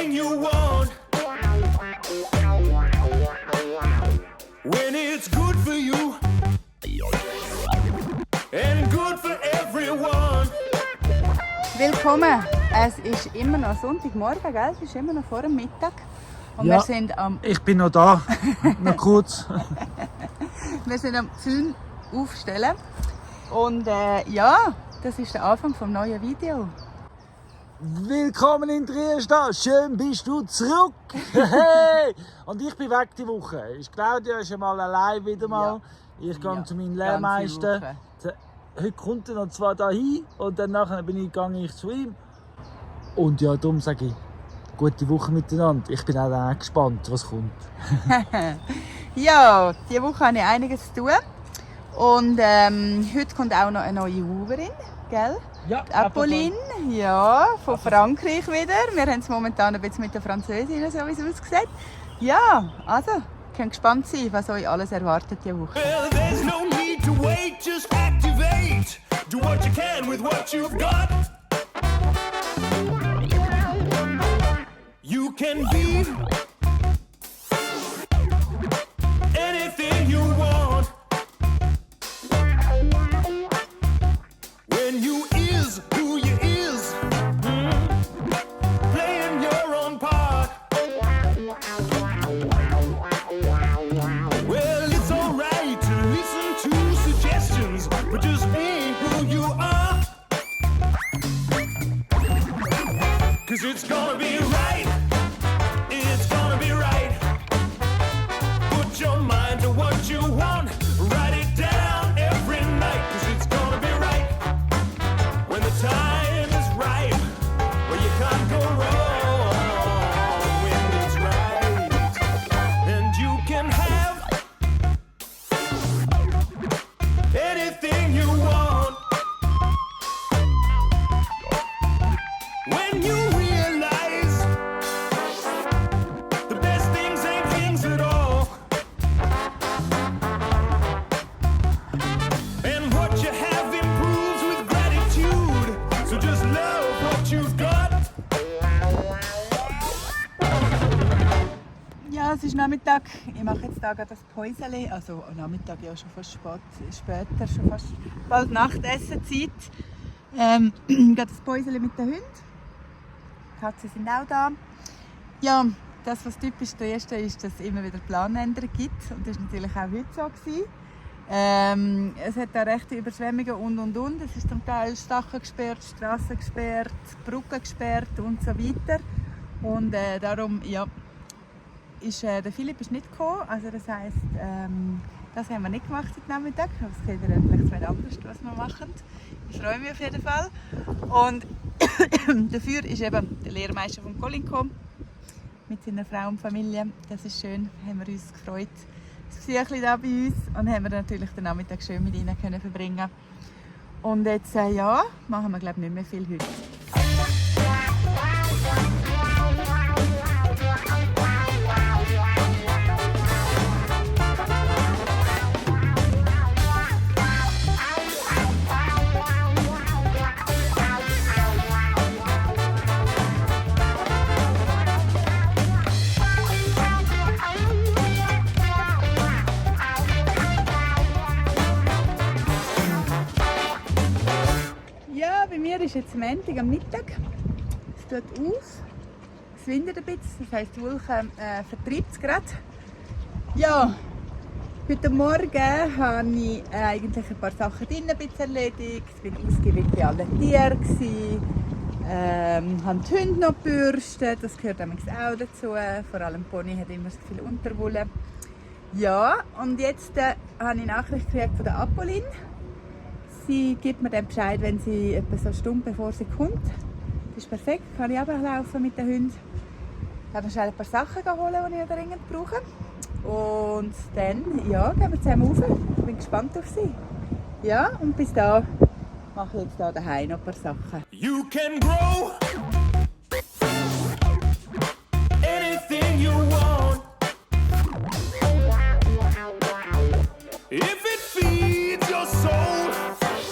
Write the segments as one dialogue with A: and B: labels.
A: anything you want. When it's good for you and good for everyone.
B: Willkommen! Es ist immer noch Sonntagmorgen, gell? Es ist immer noch vor dem Mittag. Und
C: ja,
B: wir sind am...
C: ich bin noch da. Noch kurz.
B: Wir sind am Zäune aufstellen. Und ja, das ist der Anfang des neuen Videos.
C: Willkommen in Triesta. Schön bist du zurück. Hey. Und ich bin weg die Woche. Claudia ist einmal allein wieder mal. Ja. Ich gehe zu meinem Lehrmeister. Heute kommt er noch zwar dahin und dann gehe ich zu ihm. Und ja, darum sage ich, gute Woche miteinander. Ich bin auch gespannt, was kommt.
B: Ja, diese Woche habe ich einiges zu tun. Und heute kommt auch noch eine neue Uberin, gell?
C: Ja,
B: die Apolline, ja, von Frankreich wieder. Wir haben es momentan ein bisschen mit der Französin, so wie es aussieht. Ja, also, ihr könnt gespannt sein, was euch alles erwartet diese Woche.
A: Well, there's no need to wait, just activate. Do what you can with what you've got. You can be anything you want. When you is who you is, playing your own part. Well, it's alright to listen to suggestions, but just be who you are. 'Cause it's gonna be right. It's gonna be right. Put your mind to what you want. Write it down every night. 'Cause it's gonna be right. When the time is right. Well, you can't go wrong when it's right. And you can have anything you want. When you realize the best things ain't things at all. And what you have improves with gratitude. So just love what you've got.
B: Ja, es ist Nachmittag. Ich mache jetzt da gerade das Päuseli. Also Nachmittag, ja schon fast später, schon fast bald Nachtessenzeit. Gerade das Päuseli mit den Hunden. Die Katzen sind auch da. Ja, das, was typisch der erste ist, dass es immer wieder Planänderungen gibt. Und das war natürlich auch heute so gewesen. Es hat auch rechte Überschwemmungen und. Es ist zum Teil Stachen gesperrt, Straßen gesperrt, Brücken gesperrt und so weiter. Und darum, ja, der Philipp ist nicht gekommen. Also das heisst, das haben wir nicht gemacht heute Nachmittag. Das seht ihr vielleicht anders, was wir machen. Ich freue mich auf jeden Fall. Und dafür ist eben der Lehrmeister von Colin gekommen, mit seiner Frau und Familie. Das ist schön, haben wir uns gefreut. Das Besuch da bei uns und haben wir natürlich den Nachmittag schön mit ihnen können verbringen. Und jetzt ja, machen wir glaube ich nicht mehr viel heute. Ja, bei mir ist jetzt Montag am Mittag. Es tut aus. Es windet ein bisschen, das heisst, die Wolke vertreibt es gerade. Ja, heute Morgen habe ich eigentlich ein paar Sachen drinnen erledigt. Ich war ausgiebig bei allen Tieren. Habe die Hunde noch gebürstet, das gehört auch dazu. Vor allem Pony hat immer so viel Unterwolle. Ja, und jetzt habe ich Nachricht gekriegt von der Apolline. Sie gibt mir dann Bescheid, wenn sie etwa so eine Stunde bevor sie kommt. Das ist perfekt, kann ich laufen mit den Hunden. Ich habe noch schnell ein paar Sachen holen, die ich dringend brauche. Und dann ja, gehen wir zusammen rauf. Ich bin gespannt auf sie. Ja, und bis da mache ich jetzt hier daheim noch ein paar Sachen.
A: You can grow anything you want. If it feeds your soul.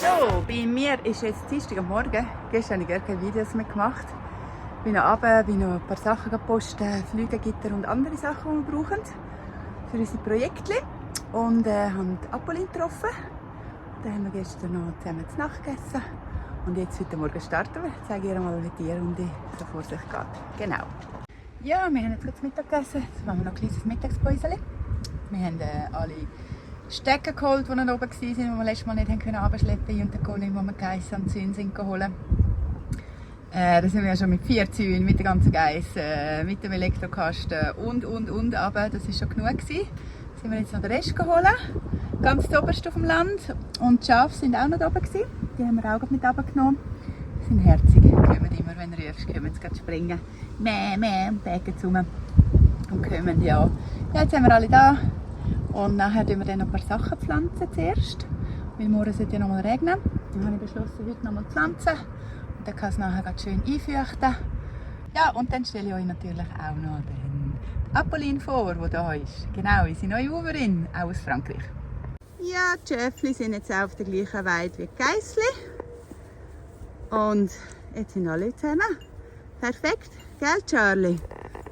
B: So, bei mir ist jetzt Dienstag am Morgen. Gestern habe ich gar keine Videos mehr gemacht. Bin noch runter, bin noch ein paar Sachen gepostet, Flügelgitter und andere Sachen, die wir brauchen für unsere Projekte. Und haben Apolline getroffen. Da haben wir gestern noch zusammen zu Nacht gegessen. Und jetzt heute Morgen starten wir. Ich zeige ihr mal, wie die Runde so vor sich geht. Genau. Ja, wir haben jetzt gerade Mittag gegessen. Jetzt machen wir noch ein kleines Mittagspäuschen. Wir haben alle Stecker geholt, die noch oben waren, die wir letztes Mal nicht abschleppen konnten. Und den Colin, den wir geheissen am Zünd sind holen. Da sind wir ja schon mit 4 Zäunen, mit der ganzen Geiss, mit dem Elektrokasten und. Aber das war schon genug gewesen. Jetzt sind wir jetzt noch den Rest geholt. Ganz oberst auf dem Land. Und die Schafe sind auch noch da oben gewesen. Die haben wir auch mit runtergenommen. Die sind herzig. Die kommen immer, wenn du rufst, kommen sie gerade springen. Mäh, und bägen zu mir. Und kommen, ja. Ja, jetzt sind wir alle da. Und nachher pflanzen wir dann noch ein paar Sachen pflanzen zuerst. Weil morgen sollte ja noch mal regnen. Dann habe ich beschlossen, heute noch mal zu pflanzen. Und dann kann es nachher ganz schön einfeuchten. Ja, und dann stelle ich euch natürlich auch noch den Apolline vor, die hier ist. Genau, unsere neue Uwerin, auch aus Frankreich. Ja, die Schäfli sind jetzt auch auf der gleichen Weide wie die Geissli. Und jetzt sind alle zusammen. Perfekt, gell Charlie?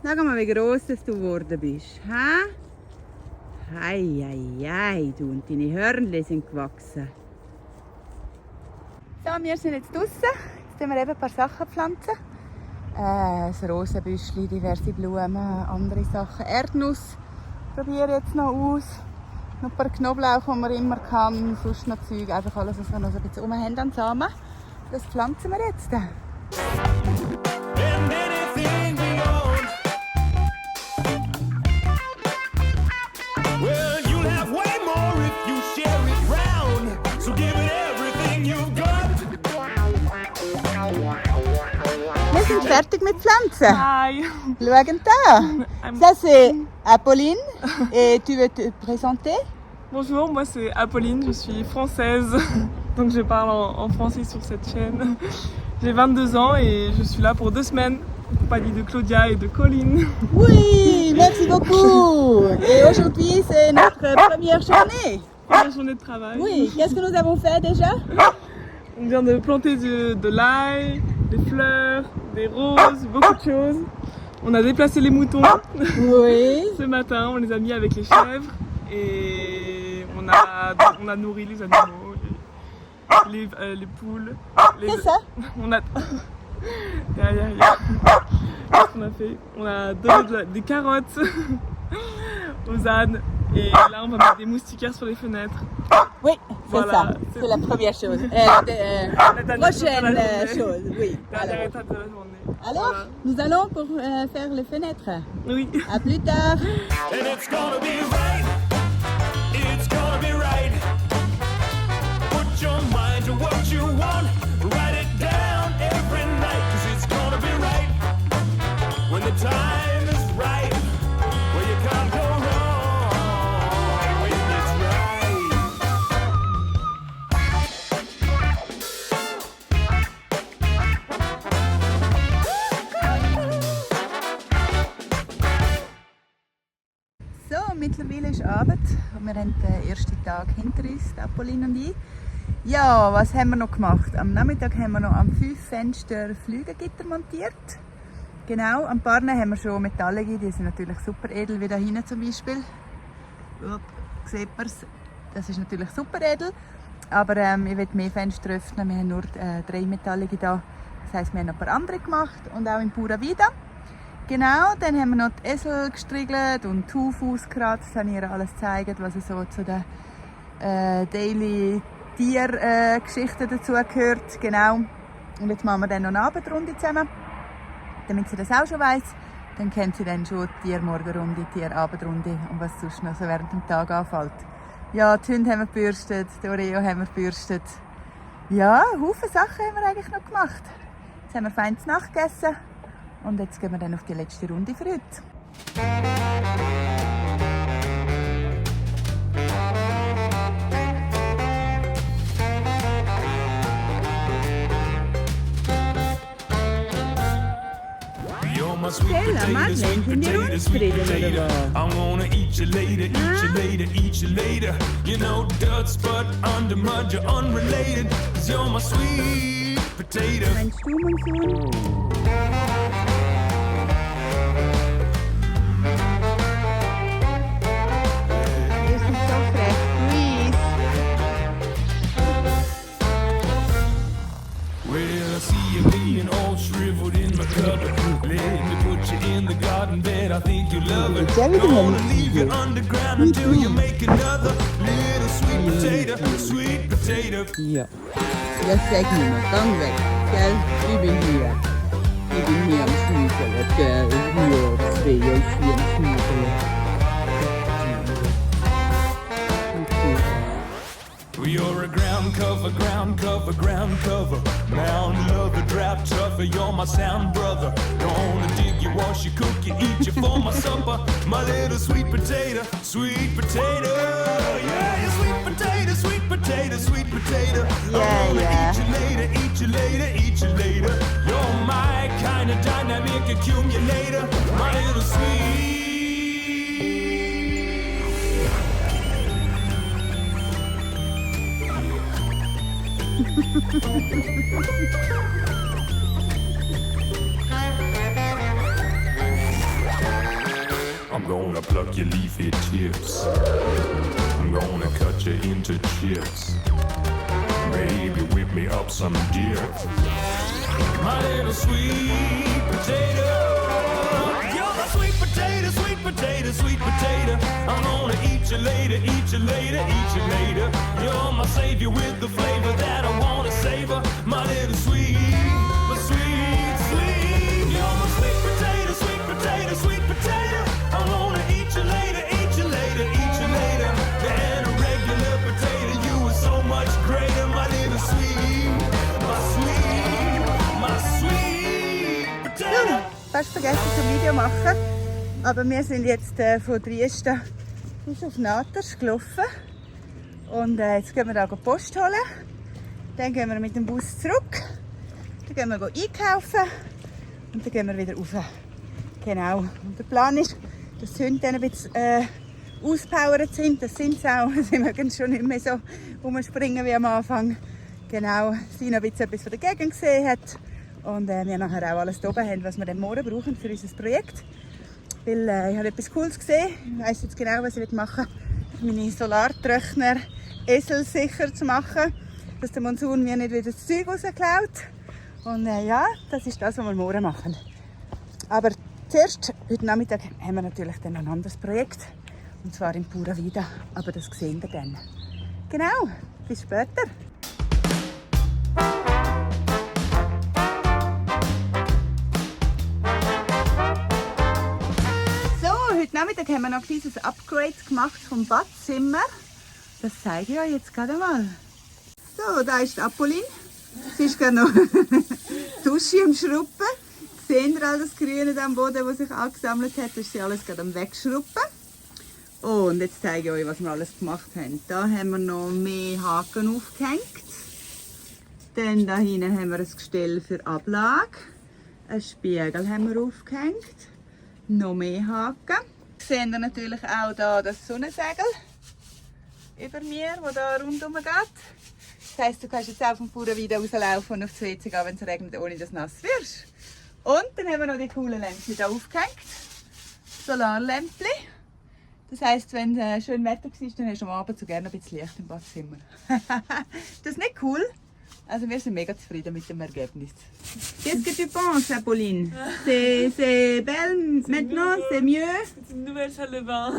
B: Schau mal, wie gross du geworden bist. Hei, du und deine Hörnchen sind gewachsen. So, wir sind jetzt draußen. Jetzt pflanzen wir eben ein paar Sachen. Ein Rosenbüschli, diverse Blumen, andere Sachen. Erdnuss probiere ich jetzt noch aus. Noch ein paar Knoblauch, die man immer kann. Sonst noch Zeug, einfach alles, was wir noch so ein bisschen haben an Samen. Das pflanzen wir jetzt.
A: And anything beyond. Well, you'll have way more if you share it round. So give it everything you've got.
B: Wir sind fertig mit Pflanzen.
D: Hi.
B: Schau da. Ça c'est Apolline. Et tu veux te présenter?
D: Bonjour, moi c'est Apolline, je suis française, donc je parle en français sur cette chaîne. J'ai 22 ans et je suis là pour 2 semaines, en compagnie de Claudia et de Colline.
B: Oui, merci beaucoup. Et aujourd'hui c'est notre première journée.
D: Première journée de travail.
B: Oui, qu'est-ce que nous avons fait déjà?
D: On vient de planter de l'ail, des fleurs, des roses, beaucoup de choses. On a déplacé les moutons
B: Oui.
D: ce matin, on les a mis avec les chèvres et on a nourri les animaux, les poules.
B: C'est ça.
D: On a derrière, qu'est-ce qu'on a fait? On a donné des carottes aux ânes et là on va mettre des moustiquaires sur les fenêtres.
B: Oui, c'est
D: Voilà,
B: ça.
D: c'est
B: C'est la première chose.
D: La dernière
B: Prochaine
D: chose de la
B: chose, oui.
D: Dernière
B: Alors,
D: étape de la journée.
B: alors,
D: Voilà.
B: nous allons pour faire les fenêtres.
D: Oui.
B: À plus tard.
A: And it's gonna be right. It's gonna be right. Put your mind to what you want. Write it down every night. 'Cause it's gonna be right. When the time is right. Well, you can't go wrong. When it's right.
B: So, mittlerweile ist Abend und wir haben den ersten Tag hinter uns, Apolline und ich. Ja, was haben wir noch gemacht? Am Nachmittag haben wir noch am 5 Fenster Flügelgitter montiert. Genau, am paar haben wir schon metallige, die sind natürlich super edel, wie da hinten zum Beispiel. Sieht man es? Das ist natürlich super edel. Aber ich will mehr Fenster öffnen, wir haben nur 3 metallige da. Das heisst, wir haben noch ein paar andere gemacht und auch in Pura Vida. Genau, dann haben wir noch die Esel gestriegelt und die Hufe ausgeratzt. Das habe ich ihr alles gezeigt, was so zu den Daily Tiergeschichten dazu gehört. Genau. Und jetzt machen wir dann noch eine Abendrunde zusammen, damit sie das auch schon weiss. Dann kennt sie dann schon die Tiermorgenrunde, die Tierabendrunde und was sonst noch so während dem Tag anfällt. Ja, die Hunde haben wir gebürstet, die Oreo haben wir gebürstet. Ja, Haufen Sachen haben wir eigentlich noch gemacht. Jetzt haben wir fein zu Nacht gegessen. Und jetzt gehen wir dann auf die letzte Runde für heute.
A: You're my sweet
B: Stella,
A: potato,
B: Madeleine,
A: sweet
B: sind die
A: potato, sweet
B: Rundfrieden oder
A: potato.
B: was?
A: I'm gonna eat you later, eat you later, eat you later. You know guts, but under mud, you're unrelated. 'Cause you're my sweet potato.
B: Mein Stumm und Sohn.
A: in the garden bed, I think you love it.
B: Tell me the
A: Gonna
B: name.
A: leave you underground until you make another little sweet potato, sweet potato.
B: Ja. Das sag ich mir, gang weg. Gell? Ich bin hier. Ich bin hier am Schnüffeln, gell? Hier, 2 Jahre hier am Schnüffeln.
A: You're a ground cover, ground cover, ground cover. Mountain lover, drought tougher, you're my sound brother. Gonna dig you, wash you, cook you, eat you for my supper. My little sweet potato, sweet potato. Yeah, you sweet potato, sweet potato, sweet potato.
B: Yeah, yeah.
A: Eat you later, eat you later, eat you later. You're my kind of dynamic accumulator. My little sweet. I'm gonna pluck your leafy tips. I'm gonna cut you into chips. Baby, whip me up some dip. My little sweet potato. You're my sweet potato, sweet potato, sweet potato. I'm gonna eat you later, eat you later, eat you later. You're my savior with the flavor that I wanna savor. My little sweet, my sweet, sweet. You're my sweet potato, sweet potato, sweet potato. I'm gonna eat you later, eat you later, eat you later. Than a regular potato, you were so much greater. My little sweet, my sweet, my sweet potato.
B: Fast vergessen zum Video machen. Aber wir sind jetzt von Dresden bis auf Natas gelaufen. Und jetzt gehen wir da Post holen. Dann gehen wir mit dem Bus zurück. Dann gehen wir einkaufen. Und dann gehen wir wieder rauf. Genau. Und der Plan ist, dass die Hunde dann ein bisschen auspowert sind. Das sind sie auch. Sie mögen schon nicht mehr so rumspringen wie am Anfang. Genau. Sie noch ein bisschen etwas von der Gegend gesehen hat. Und wir nachher auch alles da oben haben, was wir dann morgen brauchen für unser Projekt. Weil ich habe etwas Cooles gesehen. Ich weiss jetzt genau, was ich machen will. Meine Solartrockner eselsicher zu machen, dass der Monsun mir nicht wieder das Zeug rausklaut. Und ja, das ist das, was wir morgen machen. Aber zuerst, heute Nachmittag, haben wir natürlich dann ein anderes Projekt. Und zwar in Pura Vida. Aber das sehen wir dann. Genau, bis später. Heute Nachmittag haben wir noch dieses Upgrade gemacht vom Badzimmer. Das zeige ich euch jetzt gerade mal. So, da ist Apolline. Sie ist gerade noch die Dusche am Schrubben. Seht ihr all das Grüne am Boden, das sich angesammelt hat? Das ist sie alles gerade am Wegschrubben. Und jetzt zeige ich euch, was wir alles gemacht haben. Da haben wir noch mehr Haken aufgehängt. Dann da hinten haben wir ein Gestell für Ablage. Einen Spiegel haben wir aufgehängt. Noch mehr Haken. Seht ihr natürlich auch da das Sonnensegel über mir, das da rundherum geht. Das heisst, du kannst jetzt auch vom Pura Vida rauslaufen und aufs WC gehen, wenn es regnet, ohne dass du nass wirst. Und dann haben wir noch die coolen Lämpchen hier aufgehängt. Solarlämpchen. Das heisst, wenn es schön Wetter war, dann hast du am Abend so gerne ein bisschen Licht im Badzimmer. Das ist nicht cool. Also wir sind mega zufrieden mit dem Ergebnis. Qu'est-ce que tu penses, Apolline? C'est belle maintenant, c'est mieux?
D: C'est une nouvelle salle de bain.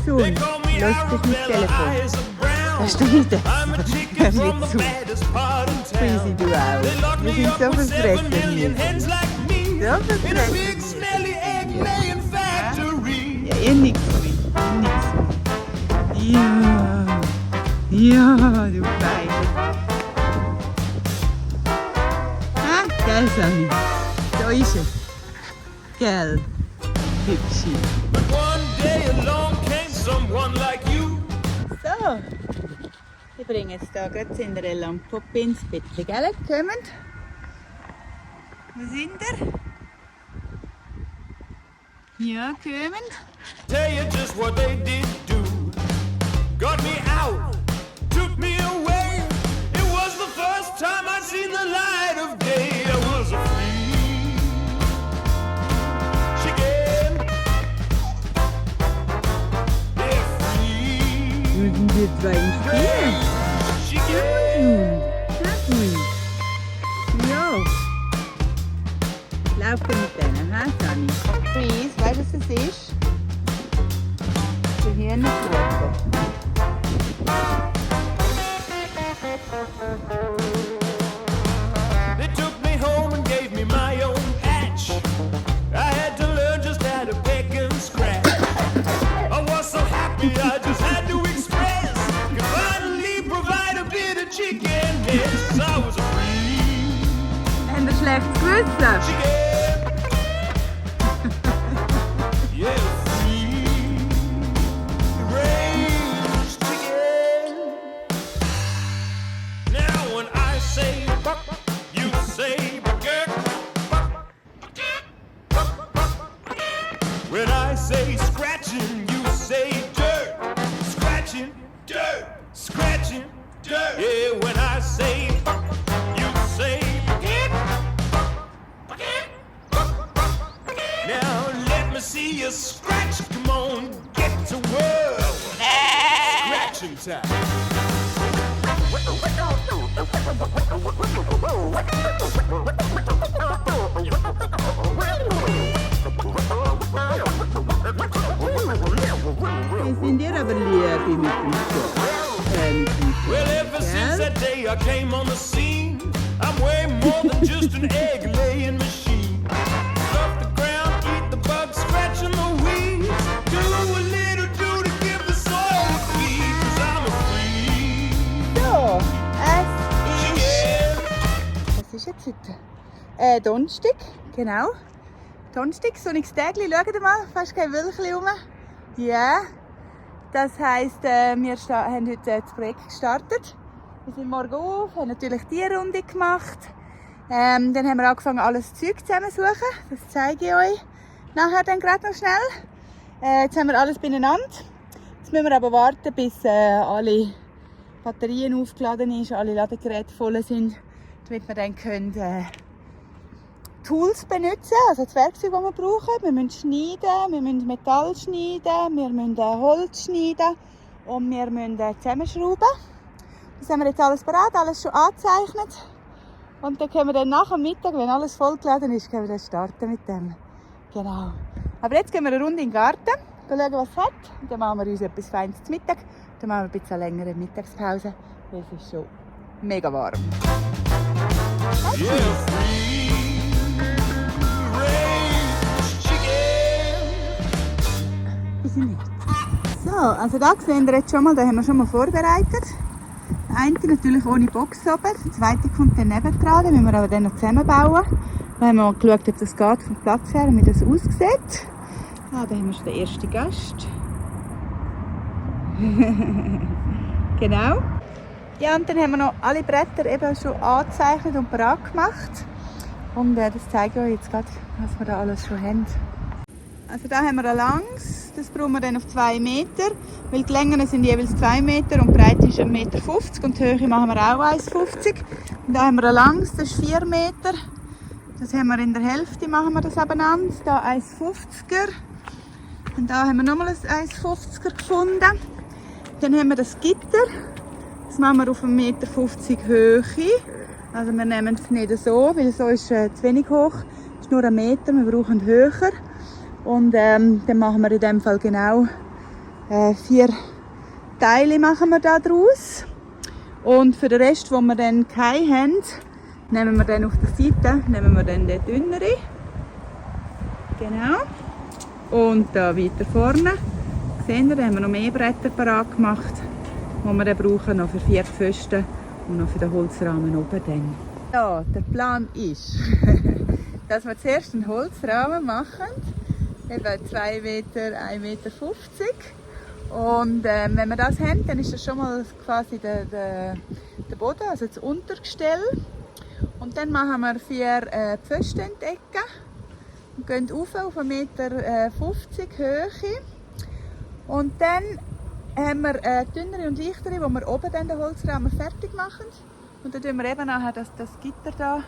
B: So,
A: They call me
B: los dich mit
A: Arabella,
B: Telefon.
A: eyes of brown.
B: Da steht es.
A: I'm a chicken from the baddest part in
B: Crazy
A: town.
B: du auch.
A: They locked
B: Wir
A: me
B: sind
A: up
B: so
A: with 7
B: verfressen
A: million
B: hier.
A: hens like me
B: So
A: in a big
B: verfressen.
A: smelly egg laying factory.
B: Ja, ihr nix mit. Ja. Ja, du Beine. Ah, gell, Sammy? Da ist es. Gell, Hübschi.
A: But one day along came someone like you.
B: So, ich bringe jetzt hier gerade Cinderella und Poppy ins Bett. Gell, kommt? Wo sind ihr? Ja, kommt.
A: Tell you just what they did do. Got me out, took me away. It was the first time I'd seen the light of day. I was a free chicken. Yeah, free
B: Würden wir zwei ins Spiel?
A: They took me home and gave me my own patch. I had to learn just how to pick and scratch. I was so happy I just had to express. Could finally provide a bit of chicken. Yes, I was free
B: Haben wir schlechtes Gewissen?
A: chicken. Yeah, free range chicken. Now when I say buck, you say buck. When I say scratching, you say dirt. Scratching, dirt. Scratching, dirt. Yeah, when I say buck, you say now let me see you scratch. Come on, get to work. Scratching time.
B: Wir sind dir aber lieb mit dem
A: Well, ever since that day I came on the scene, I'm way more than just an egg-laying machine. Stuff the ground, eat the bugs, scratching the weeds. Do a little do to give the soil a feed, 'cause I'm a free
B: So,
A: chicken.
B: was ist jetzt heute? Donnerstag, genau. Donnerstag, sonniges Tägli, schaut mal, fast kein Wölkchen rum. Ja, das heisst, wir haben heute das Projekt gestartet. Wir sind morgen auf, haben natürlich die Runde gemacht. Dann haben wir angefangen, alles Zeug zusammenzusuchen. Das zeige ich euch nachher dann gerade noch schnell. Jetzt haben wir alles beieinander. Jetzt müssen wir aber warten, bis alle Batterien aufgeladen sind, alle Ladegeräte voll sind, damit wir dann können, Tools benutzen, also das Werkzeug, das wir brauchen. Wir müssen schneiden, wir müssen Metall schneiden, wir müssen Holz schneiden und wir müssen zusammenschrauben. Das haben wir jetzt alles bereit, alles schon angezeichnet. Und dann können wir dann nach dem Mittag, wenn alles vollgeladen ist, können wir dann starten mit dem. Genau. Aber jetzt gehen wir eine Runde in den Garten, schauen, was es hat. Und dann machen wir uns etwas Feines zum Mittag. Dann machen wir ein bisschen längere Mittagspause, weil es ist schon mega warm.
A: Yeah, free range chicken.
B: Ist nicht. So, also da sehen wir jetzt schon mal, da haben wir schon mal vorbereitet. Der eine natürlich ohne Box oben, der zweite kommt dann nebendran, den müssen wir aber dann noch zusammenbauen. Da haben wir mal geschaut, ob das geht vom Platz her und wie das aussieht. Ah, da haben wir schon den ersten Gast. Genau. Ja, und dann haben wir noch alle Bretter eben schon angezeichnet und bereit gemacht. Und das zeige ich euch jetzt gerade, was wir da alles schon haben. Also da haben wir ein langes, das brauchen wir dann auf 2 Meter, weil die Längen sind jeweils 2 Meter und die Breite ist 1,50 Meter und die Höhe machen wir auch 1,50 Meter. Und da haben wir ein langes, das ist 4 Meter. Das haben wir in der Hälfte, machen wir das abeinander. Da 1,50er. Und da haben wir nochmal ein 1,50er gefunden. Dann haben wir das Gitter. Das machen wir auf 1,50 Meter Höhe. Also wir nehmen es nicht so, weil so ist zu wenig hoch. Es ist nur 1 Meter, wir brauchen höher. Und dann machen wir in dem Fall genau 4 Teile machen wir da draus. Und für den Rest, wo wir dann keinen haben, nehmen wir dann auf der Seite nehmen wir dann den dünneren. Genau. Und da weiter vorne. Seht ihr, da haben wir noch mehr Bretter parat gemacht, die wir dann brauchen noch für 4 Pfosten und noch für den Holzrahmen oben dann. Ja, der Plan ist, dass wir zuerst einen Holzrahmen machen. Eben 2 Meter, 1,50 Meter. Und wenn wir das haben, dann ist das schon mal quasi der Boden, also das Untergestell. Und dann machen wir 4 Pfosten in die Ecke und gehen auf 1,50 Meter Höhe. Und dann haben wir dünnere und leichtere, wo wir oben dann den Holzrahmen fertig machen. Und dann tun wir eben nachher das Gitter da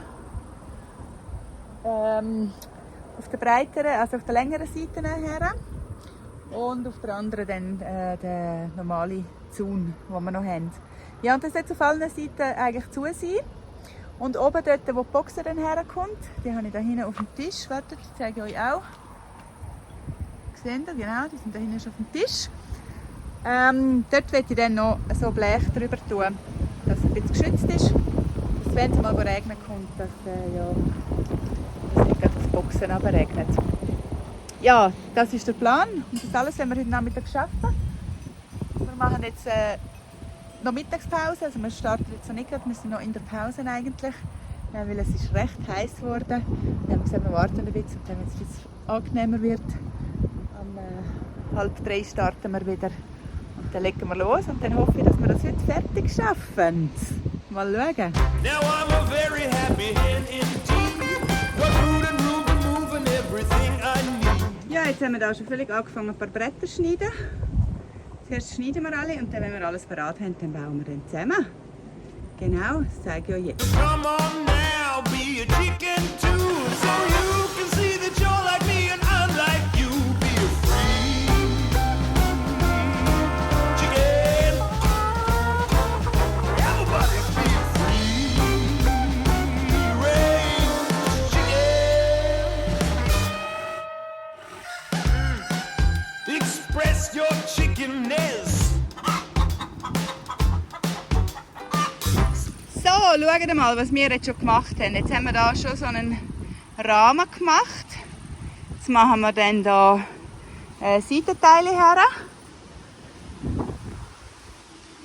B: auf der breiteren, also auf der längeren Seite her. Und auf der anderen dann den normalen Zaun, den wir noch haben. Ja, und das sollte auf allen Seiten eigentlich zu sein. Und oben dort, wo die Box dann herkommt, die habe ich da hinten auf dem Tisch. Wartet, die zeige ich euch auch. Seht ihr? Genau, die sind da hinten schon auf dem Tisch. Dort werde ich dann noch so Blech drüber tun, dass ein bisschen geschützt ist. Dass, wenn es mal regnen kommt, dass nicht gerade das Boxen regnet. Ja, das ist der Plan. Und das alles werden wir heute Nachmittag schaffen. Wir machen jetzt noch Mittagspause. Also wir starten jetzt noch nicht gerade, wir sind noch in der Pause eigentlich. Weil es ist recht heiß geworden. Dann haben wir gesagt, wir warten ein bisschen, und dann, wenn es ein bisschen angenehmer wird, um 2:30 starten wir wieder. Und dann legen wir los und dann hoffe ich, dass wir das heute fertig schaffen. Mal schauen.
A: Now I'm a very happy man indeed. Got food and room to move and everything I need.
B: Ja, jetzt haben wir da schon völlig angefangen, ein paar Bretter zu schneiden. Zuerst schneiden wir alle und dann, wenn wir alles parat haben, dann bauen wir dann zusammen. Genau, das zeige ich euch jetzt.
A: Come on now, be a chicken too, so you can see that you're like me and I'm like you. Be a free chicken. Everybody be a free range chicken. Express your chickenness.
B: So, schaut mal, was wir jetzt schon gemacht haben. Jetzt haben wir da schon so einen Rahmen gemacht. Jetzt machen wir dann da Seitenteile her.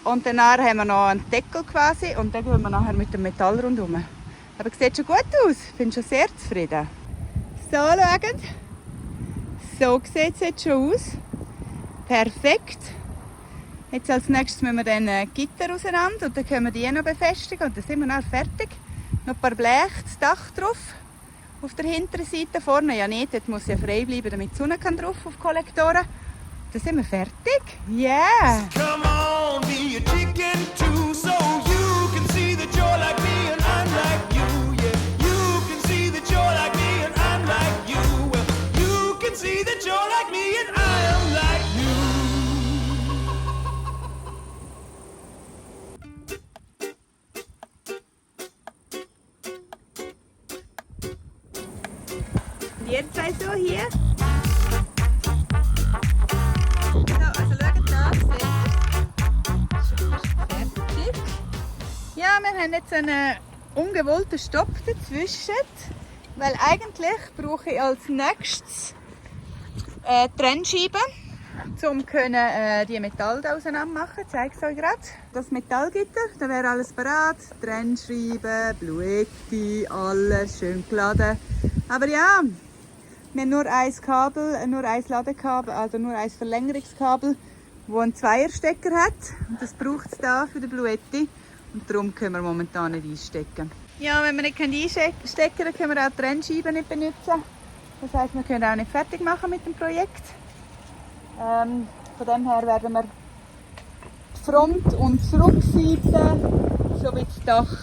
B: Und danach haben wir noch einen Deckel quasi und dann gehen wir nachher mit dem Metall rundherum. Aber es sieht schon gut aus. Ich bin schon sehr zufrieden. So, schaut. So sieht es jetzt schon aus. Perfekt. Jetzt als nächstes müssen wir dann Gitter auseinander und dann können wir die noch befestigen und dann sind wir dann fertig. Noch ein paar Blech, das Dach drauf. Auf der hinteren Seite, vorne ja nicht, dort muss ja frei bleiben, damit die Sonne kann drauf auf die Kollektoren. Dann sind wir fertig. Yeah!
A: Come on, be a chicken too, so you can see that you're like me and I'm like you. Yeah, you can see that you're like me and I'm like you. Well, you can see that you're like me and I am like you.
B: Und ihr zwei so hier. So, also schaut da, seht ihr? Schon fast fertig. Ja, wir haben jetzt einen ungewollten Stopp dazwischen, weil eigentlich brauche ich als nächstes Trennscheiben, um die Metalle da auseinander machen. Ich zeige es euch gerade. Das Metallgitter, da wäre alles bereit. Trennscheiben, Bluetti, alles schön geladen. Aber ja, wir haben nur ein Kabel, nur ein Ladekabel, also nur ein Verlängerungskabel, das einen Zweierstecker hat. Und das braucht es da für den Bluetti. Und darum können wir momentan nicht einstecken. Ja, wenn wir nicht einstecken können, können wir auch die Trennscheiben nicht benutzen. Das heisst, wir können auch nicht fertig machen mit dem Projekt. Von dem her werden wir die Front- und die Rückseite sowie das Dach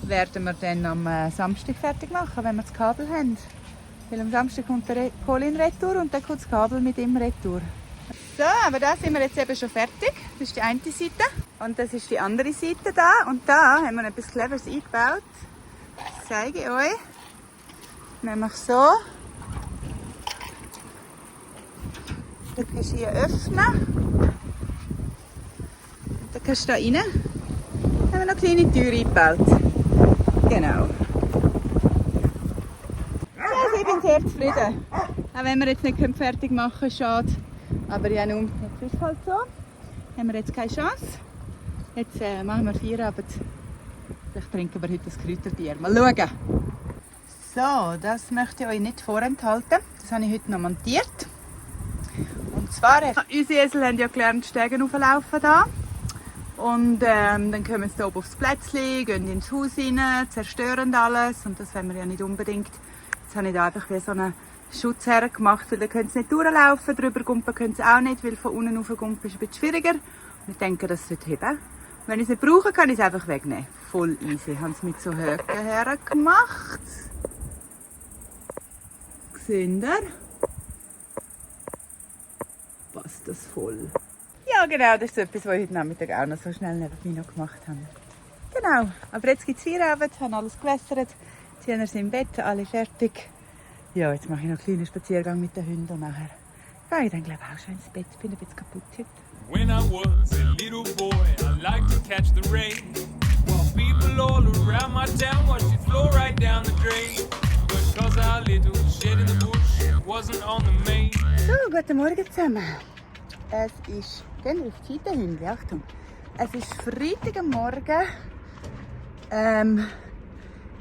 B: werden wir dann am Samstag fertig machen, wenn wir das Kabel haben. Weil am Samstag kommt der Colin retour und dann kommt das Kabel mit ihm retour. So, aber da sind wir jetzt eben schon fertig. Das ist die eine Seite und das ist die andere Seite da. Und da haben wir etwas Cleveres eingebaut. Das zeige ich euch. Nämlich so. Da kannst du hier öffnen. Da kannst du da rein. Da haben wir noch eine kleine Tür eingebaut. Genau. Also ich bin sehr zufrieden. Auch wenn wir jetzt nicht fertig machen können, schade. Aber ja, nun, jetzt ist es halt so. Haben wir jetzt keine Chance. Jetzt machen wir Feierabend. Vielleicht trinken wir heute das Kräuterbier. Mal schauen. So, das möchte ich euch nicht vorenthalten. Das habe ich heute noch montiert. Und zwar, unsere Esel haben ja gelernt, Stegen hochlaufen da. Und dann kommen sie hier oben aufs Plätzchen, gehen ins Haus rein, zerstören alles. Und das wollen wir ja nicht unbedingt. Jetzt habe ich da einfach wie so einen Schutz hergemacht, weil dann können sie nicht durchlaufen. Drüber gumpen können sie auch nicht, weil von unten auf gumpen ist ein bisschen schwieriger. Und ich denke, das wird heben. Wenn ich es nicht brauche, kann ich es einfach wegnehmen. Voll easy. Ich habe es mit so Höcken hergemacht. Seht ihr? Passt das voll. Ja, genau, das ist etwas, was ich heute Nachmittag auch noch so schnell neben mir noch gemacht habe. Genau, aber jetzt gibt es Feierabend, haben alles gewässert, die Hühner sind im Bett, alle fertig. Ja, jetzt mache ich noch einen kleinen Spaziergang mit den Hunden und nachher gehe ich dann glaube ich auch schon ins Bett, bin ein bisschen kaputt heute.
A: When I was a little boy, I liked to catch the rain. straight. But 'cause our little shed in the bush wasn't on the main.
B: So, guten Morgen zusammen. Es ist, gehen wir auf die Seite, Hündli, Achtung. Es ist Freitag am Morgen. Ich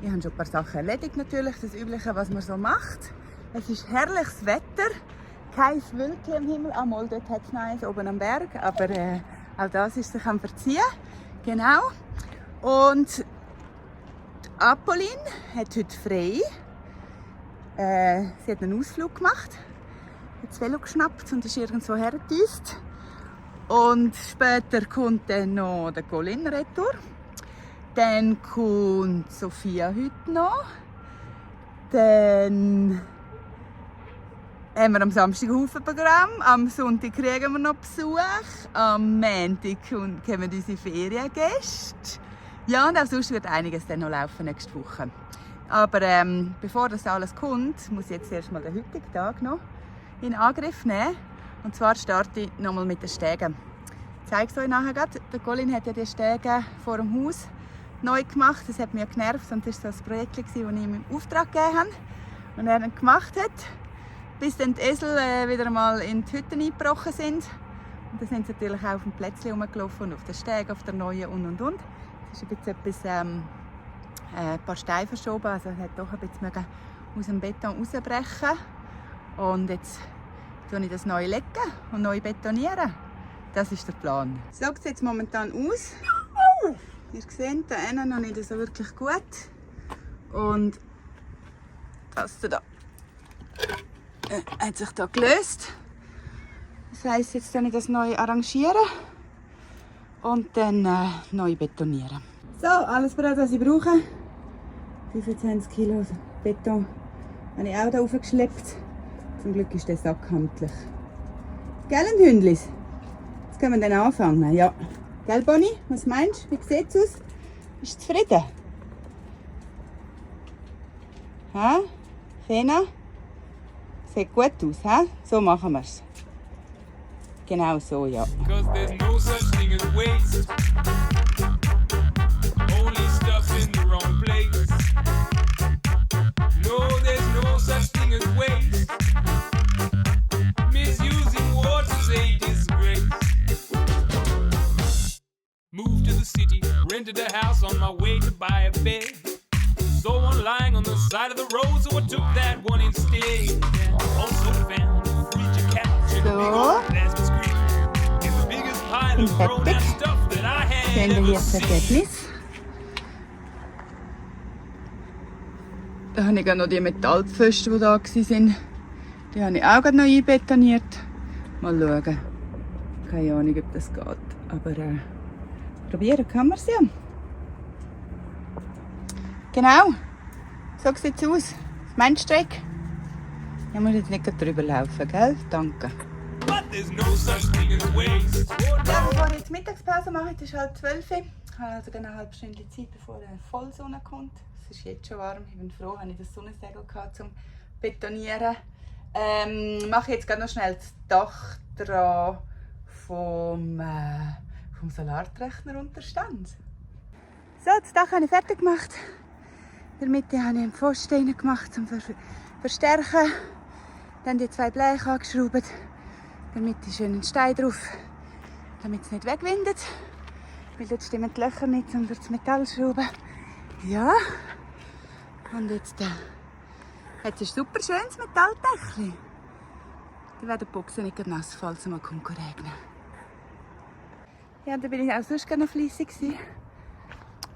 B: habe schon ein paar Sachen erledigt natürlich, das Übliche, was man so macht. Es ist herrliches Wetter, kein Wölkchen am Himmel. Einmal dort hat es noch eins oben am Berg, aber auch das ist sich am Verziehen. Genau. Und die Apolline hat heute frei. Sie hat einen Ausflug gemacht, hat das Velo geschnappt und ist irgendwo hergedüst. Und später kommt dann noch der Colin retour. Dann kommt Sophia heute noch. Dann haben wir am Samstag ein Haufen Programm. Am Sonntag kriegen wir noch Besuch. Am Montag kommen unsere Feriengäste. Ja, und auch sonst wird einiges dann noch laufen nächste Woche. Aber bevor das alles kommt, muss ich jetzt erst mal den heutigen Tag noch in Angriff nehmen. Und zwar starte ich nochmal mit den Stegen. Ich zeige es euch nachher gerade. Der Colin hat ja die Stege vor dem Haus neu gemacht. Das hat mich ja genervt und das war so ein Projekt, das ich ihm im Auftrag gegeben habe. Und er dann gemacht hat, bis dann die Esel wieder mal in die Hütten eingebrochen sind. Und dann sind sie natürlich auch auf dem Plätzchen rumgelaufen und auf den Stegen, auf der neuen und. Es ist jetzt etwas, ein paar Steine verschoben, also er hat doch ein bisschen aus dem Beton rausbrechen. Und jetzt lege ich das neu legen und neu betonieren. Das ist der Plan. So sieht es jetzt momentan aus. Ihr seht, da hinten noch nicht so wirklich gut. Und das da hat sich da gelöst. Das heisst, jetzt kann ich das neu arrangieren und dann neu betonieren. So, alles bereit, was ich brauche. 25 Kilo Beton habe ich auch hier raufgeschleppt. Zum Glück ist der Sack handlich. Gell, Hündlis? Jetzt können wir dann anfangen, ja. Gell, Bonnie? Was meinst du? Wie sieht es aus? Bist du zufrieden? Ha? Fena? Sieht gut aus, ha? So machen wir es. Genau so, ja.
A: 'Cause there's no such thing as waste. Only stuff in the wrong place. No, there's no such thing as waste. Misusing water's a disgrace. Moved to the city, rented a house on my way to buy a bed. Saw one lying on the side of the road, so I took that one instead. Also found a freezer couch and a big old plasma screen. And the biggest pile of thrown out stuff that I had
B: Sehen wir
A: ever
B: hier das
A: seen.
B: Ergebnis. Da habe ich auch noch die Metallpfosten, die da waren. Die habe ich auch gerade noch einbetoniert. Mal schauen. Keine Ahnung, ob das geht. Aber probieren kann man es ja. Genau. So sieht es aus. Was meinst du, Drake? Ich muss jetzt nicht gerade drüber laufen, gell? Danke.
A: But there's no such thing as waste.
B: Ja, bevor ich jetzt Mittagspause mache, es ist 11:30. Ich habe also eine halbe Stunde Zeit, bevor die Vollsonne kommt. Es ist jetzt schon warm. Ich bin froh, dass ich das Sonnensegel hatte zum Betonieren. Mache jetzt gerade noch schnell das Dach dran vom Solarrechnerunterstand. So, das Dach habe ich fertig gemacht. In der Mitte habe ich einen Pfosten gemacht zum Verstärken. Dann die 2 Bleche angeschraubt. In der Mitte schön einen Stein drauf, damit es nicht wegwindet. Weil dort stimmen die Löcher nicht unter das Metall schrauben. Ja. Und jetzt hat es ein super schönes Metalldächchen. Dann werden die Boxen nicht nass, falls es mal regnen. Ja, da bin ich auch sonst noch fleissig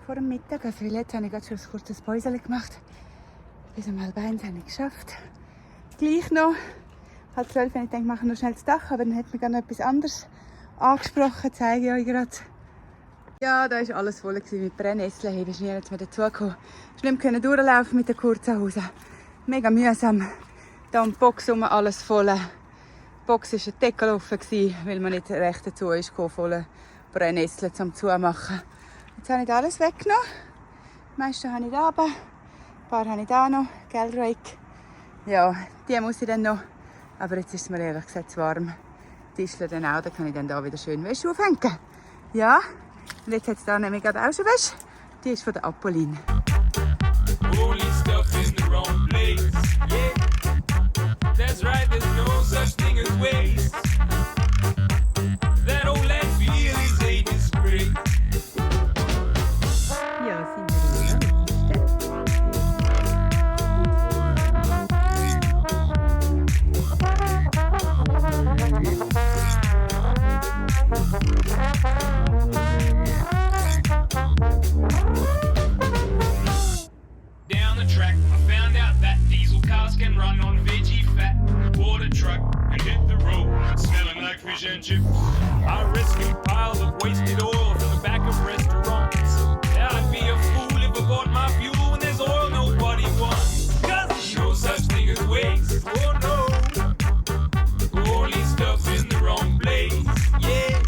B: vor dem Mittag. Also jetzt habe ich gerade schon ein kurzes Päuschen gemacht. Bis um 11:30 habe ich geschafft. Gleich noch. 11:30, wenn ich denke, mache noch schnell das Dach, aber dann hat mir gerade noch etwas anderes angesprochen, zeige ich euch gerade. Ja, da war alles voll mit Brennnesseln. Ich bin schnell jetzt mit dazugekommen. Schlimm können durchlaufen mit den kurzen Hosen. Mega mühsam. Da um die Box herum alles voll. Die Box war ein Deckel offen, weil man nicht recht dazu ist, voll Brennnesseln zum Zumachen. Jetzt habe ich da alles weggenommen. Die meisten habe ich da oben. Ein paar habe ich da noch. Gell, Drake? Ja, die muss ich dann noch. Aber jetzt ist es mir ehrlich gesagt zu warm. Tischler dann auch, dann kann ich dann da wieder schön Wäsche aufhängen. Ja, und jetzt hat es da nämlich gerade auch schon Wäsche. Die ist von der Apolline.
A: Only stuff in Yeah, that's right, there's no such thing as waste. That old landfill is ages great.
B: Ja, sind wir wieder.
A: Down the track, I found out that diesel cars can run on veggie fat. Bought a truck and hit the road, smelling like fish and chips. I rescued piles of wasted oil from the back of restaurants. Yeah, I'd be a fool if I bought my fuel when there's oil nobody wants. 'Cause there's no such thing as waste. Oh no, only stuff's in the wrong place. Yeah,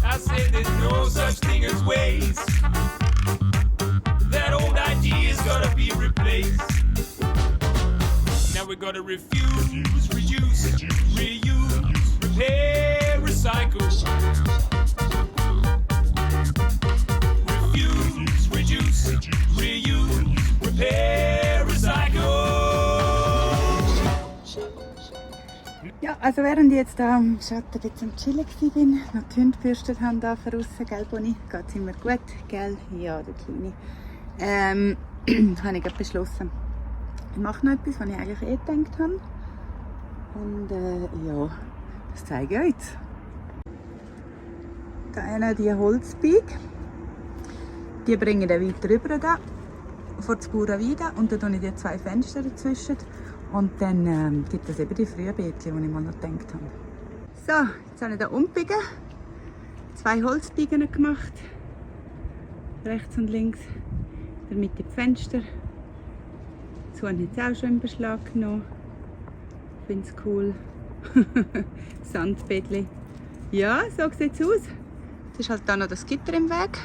A: I said there's no such thing as waste. That old idea's gotta be replaced. Now we gotta refuse, reduce, reuse, repair, recycle. Refuse, reduce, reuse, repair, recycle.
B: Ja, also während ich jetzt da am Schatten ein bisschen am Chillen bin, noch die Hunde gebürstet haben da draussen, gell Bonnie? Geht's immer gut, gell? Ja, der Kleine. Habe ich gerade beschlossen, ich mache noch etwas, was ich eigentlich gedacht habe. Und ja, das zeige ich euch jetzt. Da eine die Holzbeig. Die bringe ich dann weiter rüber da, vor die Bauernweide. Und dann tue ich die 2 Fenster dazwischen. Und dann gibt es eben die Frühbeetchen, die ich mal noch gedacht habe. So, jetzt habe ich hier umgebogen. 2 Holzbeigen gemacht. Rechts und links. In der Mitte die Fenster. So habe ich jetzt auch schon in Beschlag genommen. Ich finde es cool. Sandbädli. Ja, so sieht es aus. Es ist halt da noch das Gitter im Weg.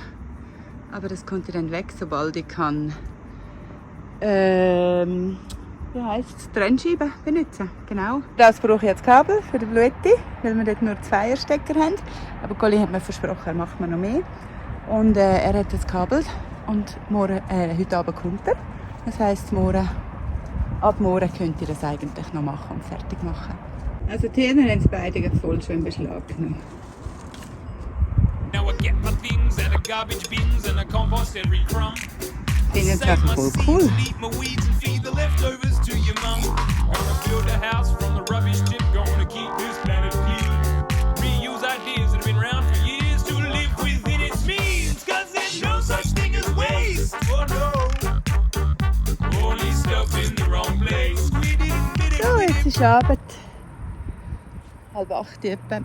B: Aber das kommt dann weg, sobald ich kann. Wie heisst es? Trennscheiben benutzen. Genau. Das brauche ich jetzt Kabel für den Bluetti, weil wir dort nur 2er-Stecker haben. Aber Colli hat mir versprochen, er macht mir noch mehr. Und er hat das Kabel. Und morgen, heute Abend kommt er. Das heisst, ab morgen könnt ihr das eigentlich noch machen und fertig machen. Also die Hähner haben es beide voll schon in Beschlag genommen.
A: Now I get my things out of garbage bins and I compost every crumb.
B: Ich finde es einfach voll cool.
A: Eat my weeds and feed the leftovers to your mum. Gonna build a house from the rubbish tip. Gonna keep this planet clean. Reuse ideas that have been around for years to live within its means. 'Cause there's no such thing as waste. Oh no. Only stuff in the wrong place.
B: So, jetzt ist Abend. 7:30 etwa.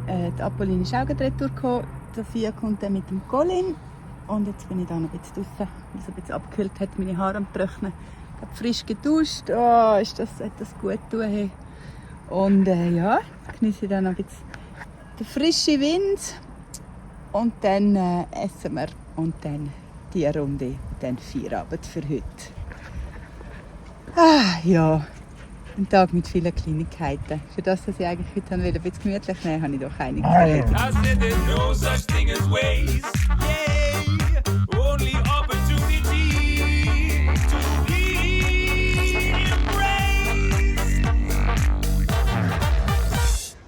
B: Die Apolline ist auch gerade retour gekommen. Sophia kommt dann mit dem Colin. Und jetzt bin ich da noch ein bisschen draußen, weil es ein bisschen abgekühlt hat, meine Haare am Trocknen. Ich habe frisch geduscht. Oh, hat das gut getan. Hey. Und ja, genieße dann noch ein bisschen den frischen Wind. Und dann essen wir. Und dann die Runde, dann Feierabend für heute. Ah, ja, ein Tag mit vielen Kleinigkeiten. Für das, dass ich eigentlich heute ein bisschen gemütlich nehmen habe ich doch einiges erledigt.
A: I said there's no such thing as waste. Yeah, only opportunity to be embraced.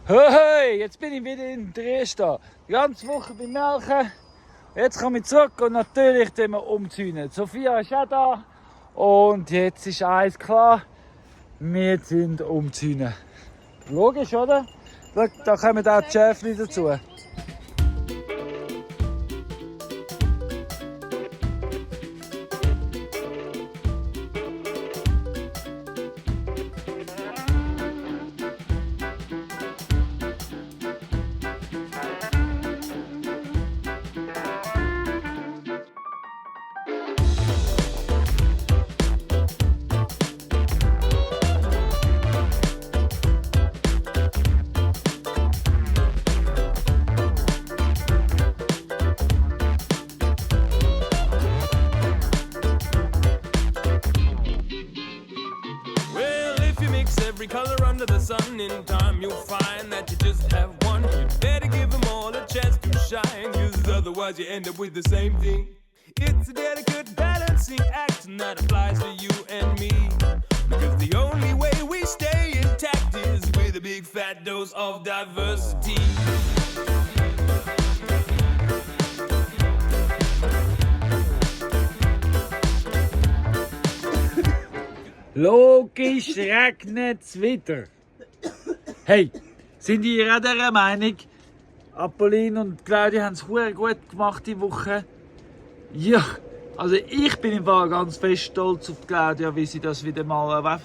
C: Hey, jetzt bin ich wieder in Dresden. Die ganze Woche beim Melken. Jetzt komme ich zurück und natürlich wir umzäunen. Sophia ist auch da. Und jetzt ist eins klar. Wir sind umzäunen. Logisch, oder? Da kommen auch die Schäfchen dazu.
A: Every color under the sun, in time you'll find that you just have one. You better give them all a chance to shine, 'cause otherwise you end up with the same thing. It's a delicate balancing act, and that applies to you and me. Because right dose of diversity.
C: Logisch regnet es wieder. Hey, sind ihr auch dieser Meinung? Apolline und Claudia haben es verdammt gut gemacht die Woche. Ja, also ich bin im Fall ganz fest stolz auf Claudia, wie sie das wieder mal einfach...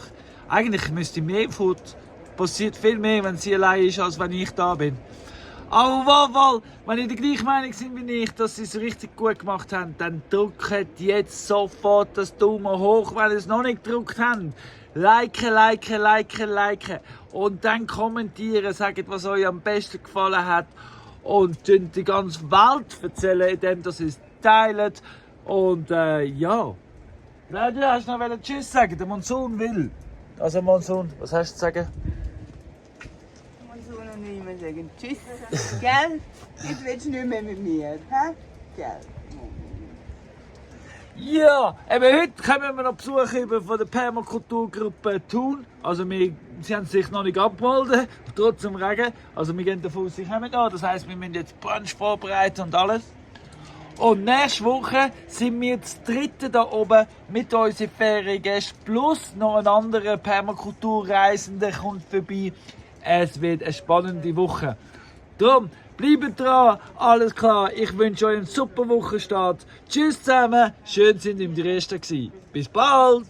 C: Eigentlich müsste mehr fort. Passiert viel mehr, wenn sie allein ist, als wenn ich da bin. Aber wohl, wenn ihr der gleichen Meinung sind wie ich, dass sie es richtig gut gemacht haben, dann drückt jetzt sofort das Daumen hoch, wenn ihr es noch nicht gedrückt habt. Liken, liken, liken, liken. Und dann kommentieren, sagt, was euch am besten gefallen hat. Und die ganze Welt erzählen, indem ihr es teilt. Und ja. Claudia, hast du noch Tschüss sagen? Der Monsun will. Also Monsun, was hast du zu sagen?
B: Monsun und ich muss sagen Tschüss. Gell? Jetzt willst du nicht mehr mit mir. Hä? Gell?
C: Ja, eben heute kommen wir noch Besuch über von der Permakulturgruppe Thun. Also sie haben sich noch nicht abgemeldet, trotz dem Regen. Also wir gehen davon aus, sie kommen da. Das heisst, wir müssen jetzt Brunch vorbereiten und alles. Und nächste Woche sind wir das dritte da oben mit unseren Feriengästen plus noch ein anderer Permakulturreisender kommt vorbei. Es wird eine spannende Woche. Darum, bleibt dran, alles klar. Ich wünsche euch einen super Wochenstart. Tschüss zusammen, schön sind im Dresden gewesen. Bis bald!